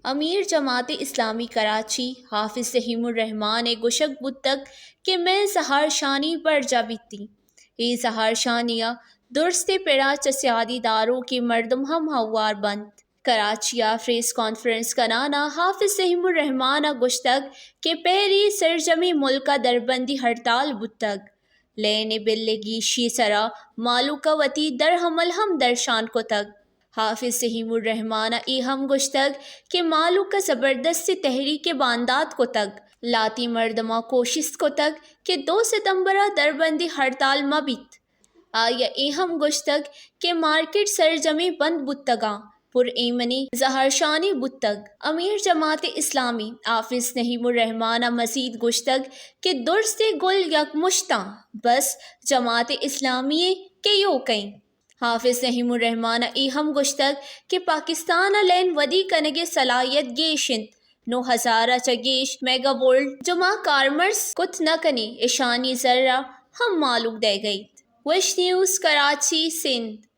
امیر جماعت اسلامی کراچی حافظ رحیم الرحمان ءِ گوشگ بوتگ کہ مئے زہرشانی برجا بیتی۔ اے زہرشانی ءَ درستیں پڑا چہ سیادی داروکیں مردم ہم ہوار بنت۔ کراچی ءَ پریس کانفرنس کنان ءَ حافظ رحیم الرحمان ءَ گوشتگ کہ پیری سرجمیں ملک ءَ دربندی ہڑتال بوتگ۔ لین ءِ بل ءِ گیشی ءِ سرا مہلوک ءَ وتی درہمل ہم درشان کتگ۔ حافظ رحیم الرحمان ءَ اے ہم گوشتگ کہ مہلوک ءَ زبردستیں تحریک ءِ باندات کتگ، لہتیں مردماں کوشست کتگ کہ دو ستمبر ءَ دربندی ہڑتال مہ بیت۔ آئی ءَ اے ہم گوشتگ کہ مارکیٹ سرجمیں بند بوتگاں، پر ایمنی زہرشانی بوتگ۔ امیر جماعت اسلامی حافظ رحیم الرحمان ءَ مزید گوشتگ کہ درستیں گل یک مشتاں، بس جماعت اسلامی ءِ کہ یوک ایں۔ حافظ رحیم الرحمان ءَ اے ہم گوشتگ کہ پاکستان ءَ لین ودی کنگ ءِ صلاحیت گیش انت۔ نو ہزار ءَ چہ گیش میگا ورلڈ جمعہ کارمرز کت نہ کنیں، اشانی زر ءَ ہم مہلوک دئیگ ءَ ایت۔ وش نیوز کراچی، سندھ۔